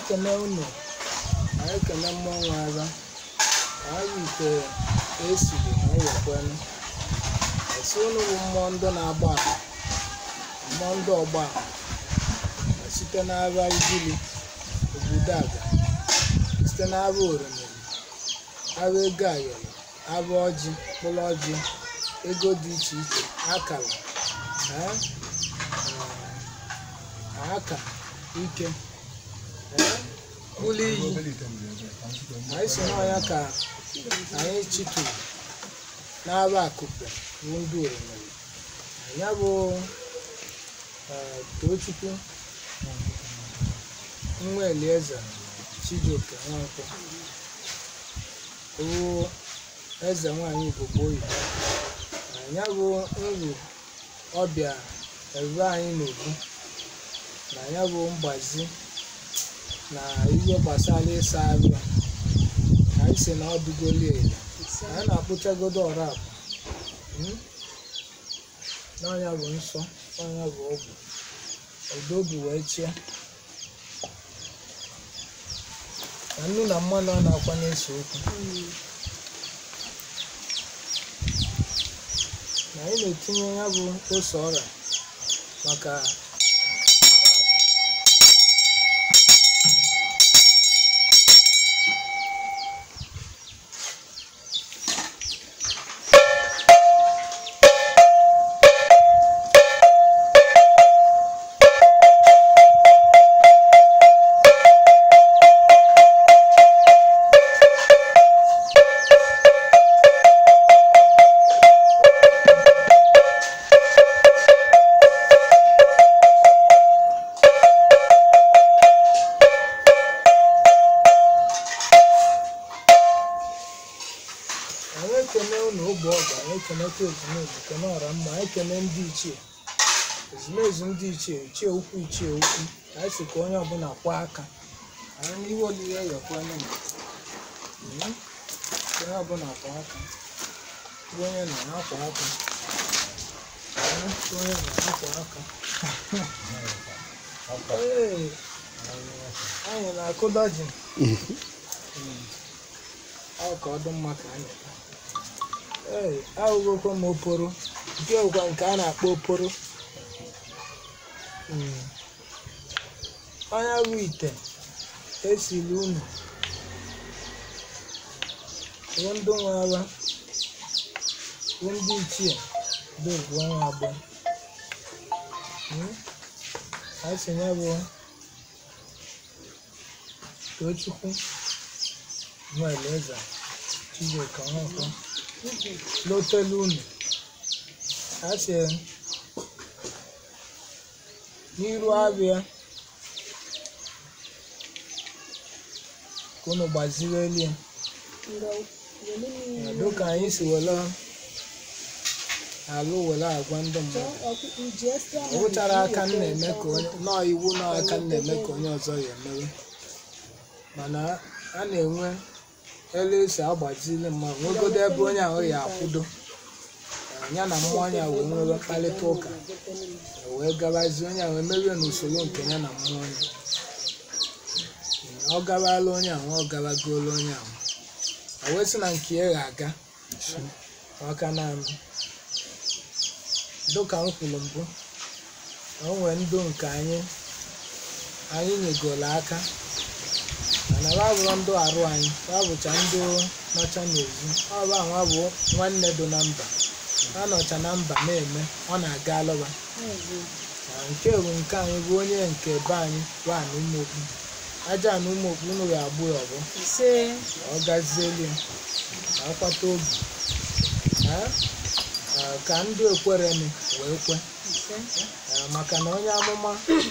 Ekene unu, anyị ekene mmọnwụ agha, anyị ite esiri na ewekwenụ. Esi unu bụ mmụọ ndị na-agba ama, mmụọ ndị ọgba ama, site n'agha Ijili, obodo Aga, site n'agha Oromiri, agha ego ayọrọ, agha ọjị, mkpụrụ ọjị, ego dị iche iche, akara, aka ike, mkpụrụ iyi. Anyị si n'ọnya ka anyị chịtụrụ n'agha Akụpe bụ ndị Oromiri. Ya bụ Tochukwu nwa Elieza Chijioke Nwankwọ bụ eze nwanyị Igbo oyibo. Ya bụ nru ọbịa ebe anyị na-ebu na ya bụ mgbazi na ihe gbasara ịsa arụ anyị si na ọdụgoli ele anyị na-akpụchagodo ọra akpa n'ọnya bụ nsọ, ọnya bụ ọgwụ odobi wee chịa na nnu na mmanụ a na-akwa na-ese okwu. Na anyị na-etinye ya bụ ose ọra maka anyị ekene unu ogbe ọgụ, anyị ekenekwa ezumezu, kene ọra mma, anyị ekene ndị ichie, ezumezu ndị ichie, ichie ukwu, ichie ukwu. Anyị sị ka onye ọbụla kwa aka anyị n'ihe olile yọkwanụ m, onye ọbụla kwa aka, onye nọ ya kwa aka, onye nọ ya kwa aka. Ee, anyị na-akụ dọjin ọ ka ọ dị mma ka anyị. Ee, ahụgokwa m oporo nke bụkwa nke a na-akpọ oporo. Onye bụ ite esiri unu bụ ndị nwe agha, bụ ndị ichie dị nwa agbọ. A sị ya bụ Tochukwu nwa Elieza Chijioke Nwankwọ lotelu unu. A sị n'iru abịa ka unu gbaziri elu ya dịka anyị si were alụ were agwa ndị mmadụ. Ọ wụchara aka m na-eme ka onye nọọ iwu nọọ aka m na-eme ka onye ọzọ ya emewe, mana a na-enwe elu esi agbaziri mmadụ nwegodo ebe onye ahụ ya akwụdo ya na mmụọ ya wee nwere mkparịta ụka wee gabazie onye ahụ emerie n'usoro nke ya na mmụọ ya. Ọ gabala onye ahụ, ọ gabagoola onye ahụ, o wee sị na nke ya ga-aga maka na dịka m kwuru mbụ, o nwee ndụ nke anyị nyegoro aka, mana ha bụrụ ndụ arụ anyị, ha bụcha ndụ nọcha n'ezi. Ọ bụ anwa bụ nwanne dị na mba, ha nọcha na mba na-eme ọ na-aga alụba. Nke bụ nke anyị bụ onye nke be anyị bụ ana ụmụokpu aja na ụmụokpu unu ga-agbụ ya ọbụ ọ gazielu ya ka akwata obi ka ndị ekwereni wee kwe, maka na onye amụma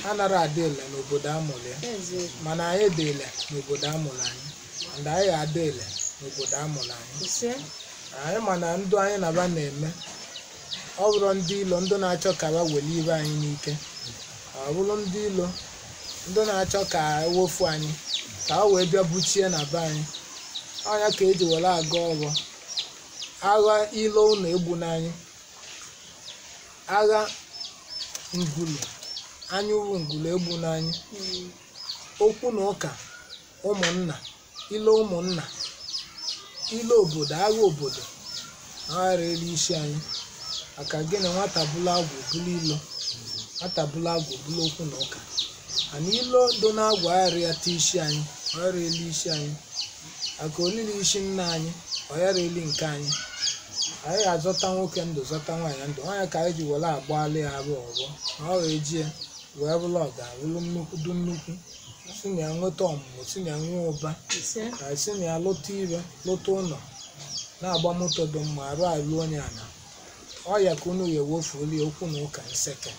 anara adị ile n'obodo amụrụ ya, mana anyị dị ile n'obodo amụrụ anyị, and anyị adị ile n'obodo amụrụ anyị. Anyị ma na ndụ anyị na-aba na-eme ọ bụrụ ndị ilo ndị na-achọ ka ha weli ibe anyị n'ike, ọ bụrụ ndị ilo ndị na-achọ ka ewofu anyị ka ha wee bịa buchie na be anyị. Ọnya ka eji were aga ọrụ agha ilo ụlọ egbu n'anyị, agha ngulu anya uru ngulu egbu n'anyị. Okwu na ụka ụmụnna, ilo ụmụnna, ilo obodo, agha obodo, na ọ ghara elu isi anyị. Maka gịnị? Nwata bụla agwụ bụla ilo, nwata bụla agwụ bụla okwu na ụka. Ana ilo do na agwụ aghara ya taa isi anyị, ọ ghara elu isi anyị. Maka olili isi nna anyị, ọ ghara eli nke anyị. Anyị ga-azọta nwoke ndụ, zọta nwaanyị ndụ. Nwaanyị ka anyị ji were agbalị ya bụ ọgbọ na ọ ga-eji ya wee bụrụ ọga bụrụ nnukwu du nnukwu, si na ya nweta ọmụmụ, si na ya nwee ụba, na si na ya lụta ire, lụta ụlọ, na-agba moto dị mma, arụ alụ onye ala. Ọya ka unu ya ewefuli okwu na ụka nseke.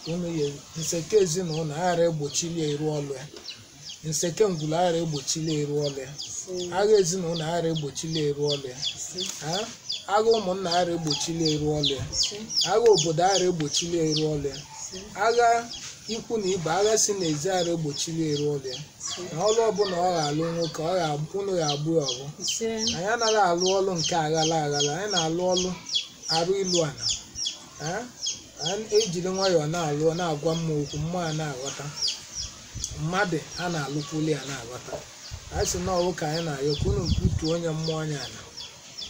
Unu ya nseke ezinụlọ aghara egbochili ya iru ọlụ ya. Nseke ngwulu aghara egbochili ya iru ọlụ ya. Agha ezinụlọ aghara egbochili ya iru ọlụ ya. Agha ụmụnna aghara egbochili ya iru ọlụ ya. Agha obodo aghara egbochili ya iru ọlụ ya. Agha ikwu na ibe, agha si n'ezi aghara egbochili ya iru ọlụ ya. Na ọlụ ọbụla ọ ga-alụ nwoke, unu ga-agbụ ya ọgbụ. Anyị anaghị alụ ọlụ nke aghala aghala, anyị na-alụ ọlụ arụ ilu ala. Ejiri nwayọọ na-alụ, na-agwa mma okwu, mma a na-aghọta, mmadụ a na-alụkwuli ya na-aghọta. Anyị sị na ọwụ ka anyị na-ayọ ka unu butuo onye mmụọ onye ala.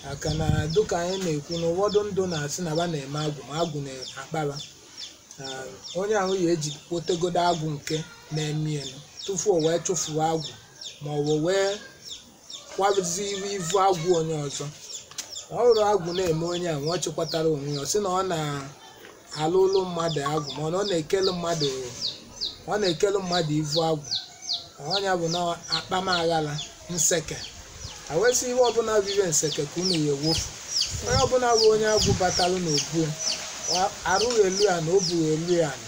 Maka na dịka anyị na-ekwu na ụfọdụ ndụ na-asị na ba na-eme agwụ, ma agwụ na-akpara onye ahụ ya eji kpotegodo agwụ nke na-eme elu tupu o wee chụfuo agwụ, ma ọ bụ wee kwaziri ivu agwụ onye ọzọ. Ọ hụrụ agwụ na-eme onye ahụ, ọ chịkwatara onwe ya, ọ sị na ọ na-alụ ụlụ mmadụ agwụ, ma ọ na-ekelu mmadụ, ọ na-ekelu mmadụ ivu agwụ. Ọnya bụ na akpamaghala nseke. Awesị ihe ọbụla bụ ibe nseke ka unu ya ewofu. Onye ọbụla bụ onye agwụ batalụ n'obu ya, arụghị elu ya na o bughị elu ya na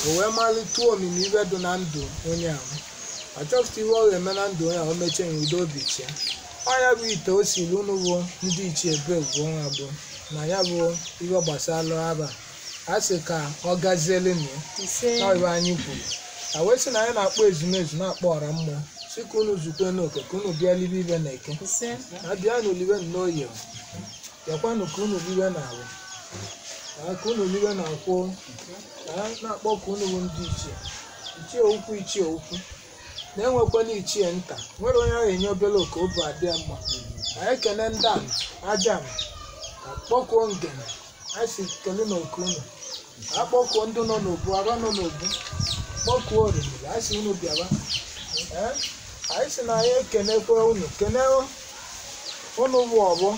o wee malite omimi ibe dị na ndụ onye ahụ. Ọ chọpụta ihe ọ ga-eme na ndụ onye ahụ, o mechie ya udo obi chia. Ọnya bụ ite o siri unu bụ ndị ichie ebe gwuo nwa bụ na ya bụ ihe gbasara aba a sị ka ọ gaziele na ya ibe anyị kwuru. A wee sị na anyị na-akpọ ezumezu, na-akpọ ọra mmụọ, sị ka unu zukwe n'oke, ka unu bịa libe ibe na eke, na bịa n'olibe n'oye, bịakwanụ ka unu libe na awụ, ka unu libe na nkwụ, na-akpọ ka unu bụ ndị ichie, ichie ukwu, ichie ukwu, na-enwekwana ichie nta. Nwere onye ahụ enye obere oke obu adị ya mma. Anyị ekene ndị ama aja ama, akpọkuo ngene, anyị si kele na oke unu, akpọkuo ndị nọ n'obu, ara nọ n'obu, kpọkuo orimiri, anyị si unu bịawa. Anyị si na anyị ekenekwe unu, kene unu bụ ọgbọ,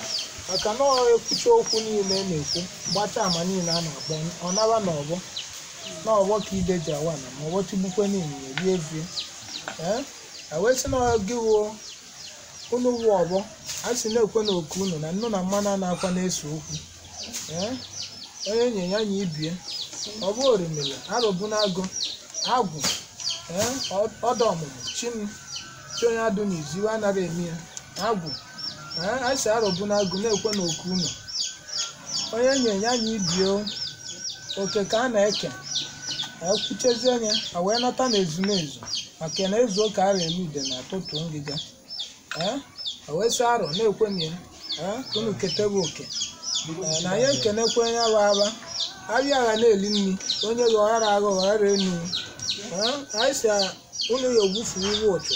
maka na ọ ekwucha okwu niile na-ekwu, gbacha ama niile a na-akpọ, ọ naba n'ọgbọ, n'ọgbọ ka ide ji awa na ma ọgbọ tigbukwe n'ịnyịnya rie vie. Wee sị na gị wuo unu wuo ọgbọ, a sị na-ekwe na oku unu na nnu na mmanụ a na-akwa na-eso okwu. Onye nye ya nya ibie, ọ bụ orimiri, arụbụ n'agụ, agwụ, ọdọ ọmụmụ, chim chi onye adụ n'izu iwe anaghị eme ya, agwụ. A sị arụbụ n'agụ na-ekwe na oku unu. Onye nye ya nya ibie, oke ka a na-eke, ekwuchezie anya a wee nata na ezumezu, maka na ezu ụka ara elu ude na atụtụ ngịga. Wee sị arọ na-ekwe na ya unu ketebe oke. Na anyị ekenekwe ya bụ aba abịa agha na-eli nri, onye gị ọghara agha ọghara enu. Anyị sị unu ya ogwufu iwe ụchụ,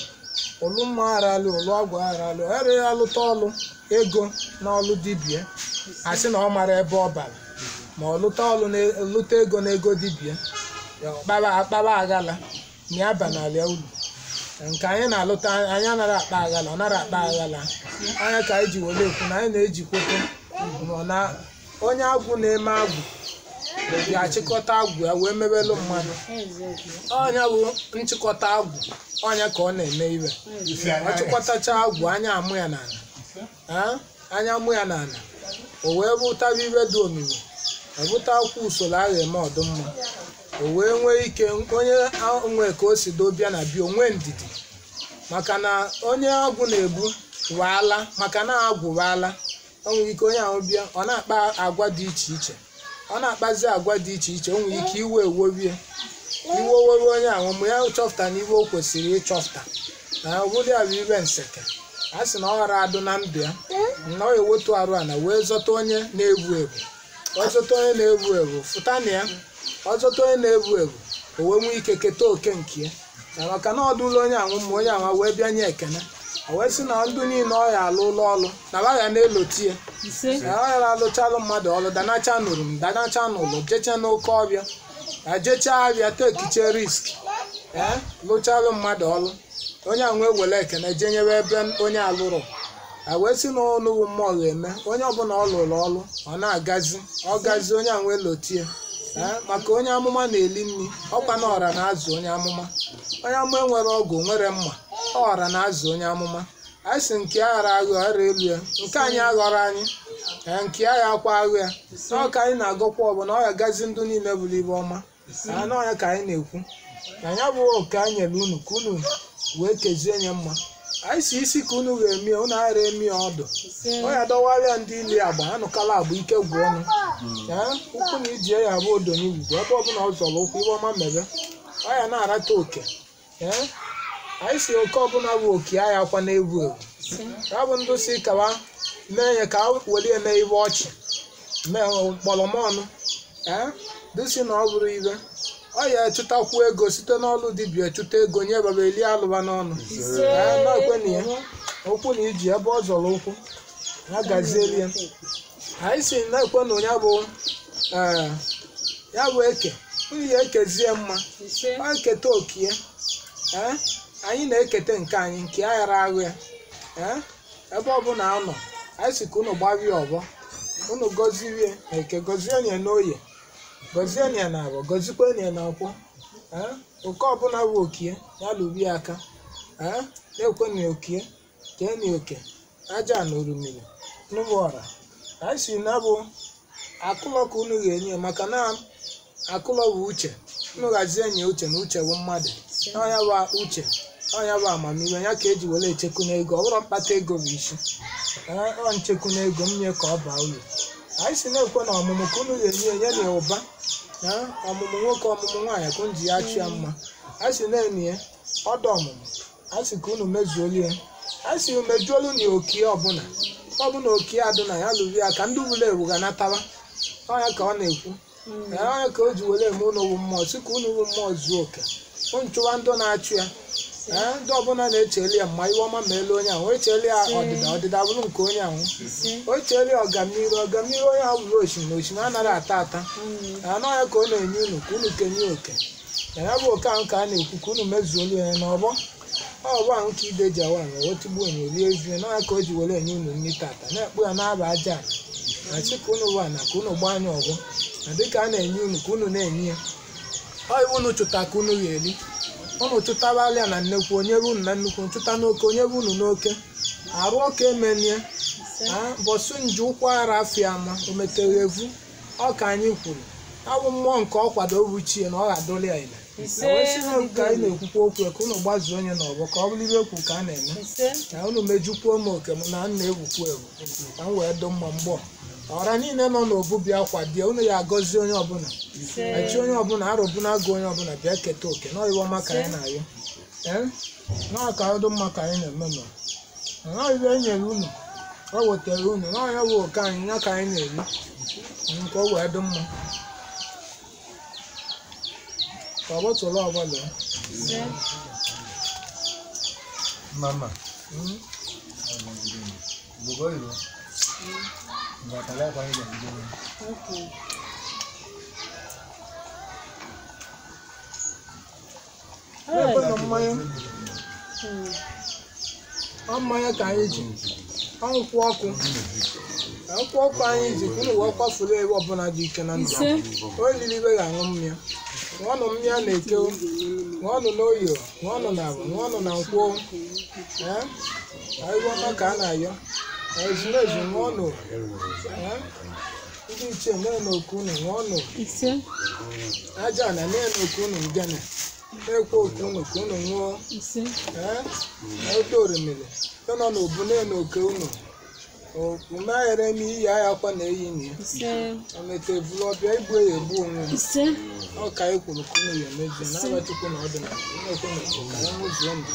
ụlụ mma aghara alụ, ụlụ agwụ aghara alụ, ọghara ya alụta ọlụ ego na ọlụ dibịa, asị na ọ mara ebe ọ bara, ma ọ lụta ọlụ lụta ego na ego dibịa, akpaba aghala na ya banalịa ulu. Nke anyị na-alụta, anyị anaghị akpa aghala, ọ nara akpa aghala. Anya ka anyị ji were ekwu na anyị na-ejikwete na onye agwụ na-eme agwụ ga-achịkọta agwụ ya wee mebelụ mmadụ. Ọnya bụ nchịkọta agwụ, ọnya ka ọ na-eme iwe. Ọ chịkọtacha agwụ, anya amụ ya n'ala, anya amụ ya n'ala, o wee bụtaba iwe dị omimi, ọ bụta akwụkwọ usoro agha eme ọdụmma, o wee nwee ike onye nwe ka o si dobịa na bịa onwe ndidi. Maka na onye agwụ na-ebu waala, maka na agwụ waala, o nwere ike onye ahụ bịa ọ na-akpa agwa dị iche iche, ọ na-akpazi agwa dị iche iche, o nwere ike iwe eworie, iwe owewe onye ahụ mgbe ya chọpụta na iwe o kwesịrị ịchọpụta na ọ bụrụ ya bụ iwe nseke, a sị na ọ ghara adụ na ndụ ya, na ọ ewetu arụ ala wee zọta onye na-egbu egbu, ọ zọta onye na-egbu egbu fụta na ya, ọ zọta onye na-egbu egbu, o wee nwee ike keta oke nke ya. Na maka na ọ dụla onye anwụ ma onye anwa wee bịa nye ekene, o wee sị na ndụ niile ọ ya alụ ụlọ ọlụ na ba ya na-elotie. Na ọ ya alụchalụ mmadụ ọlụ danacha nụrụ m danacha n'ụlọ jecha n'oke ọbịa na jechaa abịa tekiche risk ee lụchalụ mmadụ ọlụ onye anwa ewele ekene jenyebe ebe onye alụrụ. A wee sị na ọnụwu mmụọ ga-eme onye ọbụla ọ lụrụ ọlụ ọ na-agazi ọ gazi onye anwa elotie. Maka onye amụma na-eli nri ọkwa na ọra na-azụ onye amụma. Onye amụma enwere ọgụ nwere mma ọra na-azụ onye amụma. Anyị sị nke aghara aghụ ọra elu ya nke anyị aghọrọ anyị nke agha akwa aghụ ya n'ọka anyị na-agọkwa ọbụla ọ ya gazi ndụ niile bụrụ ibe ọma. N'ọnya ka anyị na-ekwu na ya bụ oke anyị nyere unu ka unu wee kezie nye mma. Anyị si isi ka unu ga-eme unu aghara emi ọdụ ọ ya dọwarịa ndị ili agba anụkala agba ike gwụ ọnụ. Ụkwụ na iji ya abụ odo n'igwugwu ebe ọbụla ọ zọrọ ụkwụ ibe ọma mere ọ ya na-arata oke. Anyị si oke ọbụla bụ oke agha akwa na-ewu ewu ya bụ ndụ si kawa mee ya ka were eme ibe ọchị mee mkpọrọmọnụ. Dụsi na ọ bụrụ ibe ọ ya echụtakwu ego site n'ọlụ dibịa echụta ego nye baba eli alụba n'ọnụ. Na-ekwe na ya ụkwụ na iji ebe ọ zọrọ ụkwụ ya gazieli ya. Anyị si na-ekwe na ya bụ ya bụ eke unu ya ekezie mma ọ eketa okie. Anyị na-ekete nke anyị nke aghara aghụ ya. Ebe ọbụla anọ anyị si ka unu gbarie ọbọ unu gọzirie eke gọzie ya n'oye gọzie ya na abọ gọzikwa ya na nkwọ. Oke ọbụla bụ okie ya lụrie aka. Na-ekwe na okie kee na oke aja na orumiri n'ụwa ọra. Anyị si na bụ akụlọ ka unu ga-enye maka na akụlọ bụ uche unu ghazie nye uche na uche bụ mmadụ ọnya bụ uche ọnya bụ amamihe ya ka eji were echekwu n'ego ọ bụrụ mkpata ego bụ isi ọ nchekwu n'ego mmie ka ọ baa uru. Anyị si na-ekwe na ọmụmụ ka unu ga-enye enye na ụba ọmụmụ nwoke ọmụmụ nwaanyị ka unu ji ya achụ ya mma. Anyị si na-enye ọdụ ọmụmụ anyị si ka unu mezuolu ya. Anyị si mejuolu na okie ọbụla ọbụla okie adụ na ya lụrụ ya ka ndị wuru ewu ga nataba ọnya ka ọ na-ekwu. Ọnya ka o ji were eme unu wu mmụọ si ka unu wu mmụọ zuo oke unu chụwa ndị na-achụ ya. Ndị ọbụla na-echeli ya mma iwe ọma ma elu onye ahụ echeli ya ọdịda ọdịda bụrụ nke onye ahụ o cheli ọganiru ọganiru onye ahụ bụrụ osimiri osimiri anaghị ata ata. Anọghị ka ọ na-enye unu ka unu kenye oke na ya bụ oke ahụ ka a na-ekwu ka unu mezuolu ya n'ọgbọ ọgbọ ahụ ka ide ji awa na otigbu onye rie ezie n'ọnya ka o ji were enye unu nri tata na-ekpu ya na-aba aja na sị ka unu wa na ka unu gbaa anya ọgbọ na dịka a na-enye unu ka unu na-enye ya ọ iwu unu chụta ka unu ga-eri unu chụtabalịa na nnekwu onye bụ unu na nnukwu nchụta n'oke onye bụ unu n'oke arụ ọka emenie bọsụ nje ụkwụ ara afịa ama o metere evu ọ ka anyị kwuru abụ mmụọ nke ọ kwado obuchie na ọ ga-adọli ya ile ka anyị na-ekwukwa okwu ka unu gbazuo onye n'ọgbọ ka ọ bụrụ ibe ekwu ka a na-eme ka unu mejukwuo m oke m na nna ewukwu ewu ka m wee dụ mma mgbọ ọra niile nọ n'obu bịa kwadie unu ya agọzie onye ọbụla echi onye ọbụla arụbụna agụ onye ọbụla bịa keta oke n'ọyịwa ọma ka anyị na-ayọ n'ọka ka ọdụ mma ka anyị na-eme nọ n'ọyịwa e nyere unu o wetara unu n'ọnya bụ oke anyị ya ka anyị na-eri nke o wee dị mma ka ọ bọtụlụ ọbụla. Mama. Okay. Ọ mmanya ka anyị ji nkwụ ọkụ nkwụ ọkụ anyị ji ka unu wee kwafuru ebe ọbụla dị ike na ndụ. Onye riri ibe ga-aṅụ mmanya ṅụọnụ mmanya na-eke ṅụọnụ n'oyo ṅụọnụ na abụ ṅụọnụ na nkwụ. Iwe ọma ka a na-ayọ ezumezu ṅụọnụ ndị ichie na-ene oku unu ṅụọnụ aja na na-ene oku unu ngene na-ekwe oku unu ka unu ṅụọ oke orimiri nke nọ n'obu na-ene oke unu umeghere m iyi agha akwa na eyi na ya omete bụrụ ọbịa igbu ya egbu onwe m ọ ka anyị kwuru ka unu ya emezie n'aba Chukwu na ọdịnala na-ekwe na oke ka anyị ṅụzuo ndụ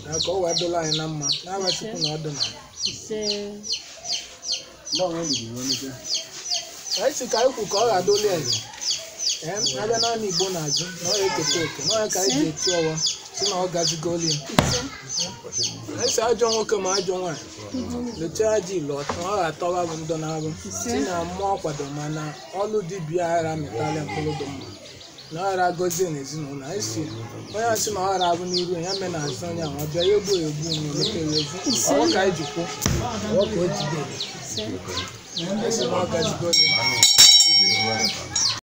na ka ọ wee dụla anyị na mma n'aba Chukwu na ọdịnala. Anyị si ka anyị kwu ka ọ ga-adụli eze abịa naanị Igbo na-azụ na ọ ya eketa oke na ọ ya ka anyị ji eti ọwa. Si na ọ gazigoli ya. Anyị si ajọ nwoke ma ajọ nwaanyị lechaa ajọ ilu ọ ga-atọwa bụ ndụ na-abụ si na mmụọ kwado mana ọlụ dibịa aghara mịtala mkpụrụ dị mma na ọ ghara gọzie n'ezinụlọ. Anyị si onye asị na ọ ghara abụ n'iru ya mee na azụ onye ahụ ọ bịa ya egbu egbu onwe metere evu ọwọ ka anyị ji kwuo ọwọ ka o jide. Anyị si na ọ gazigoli.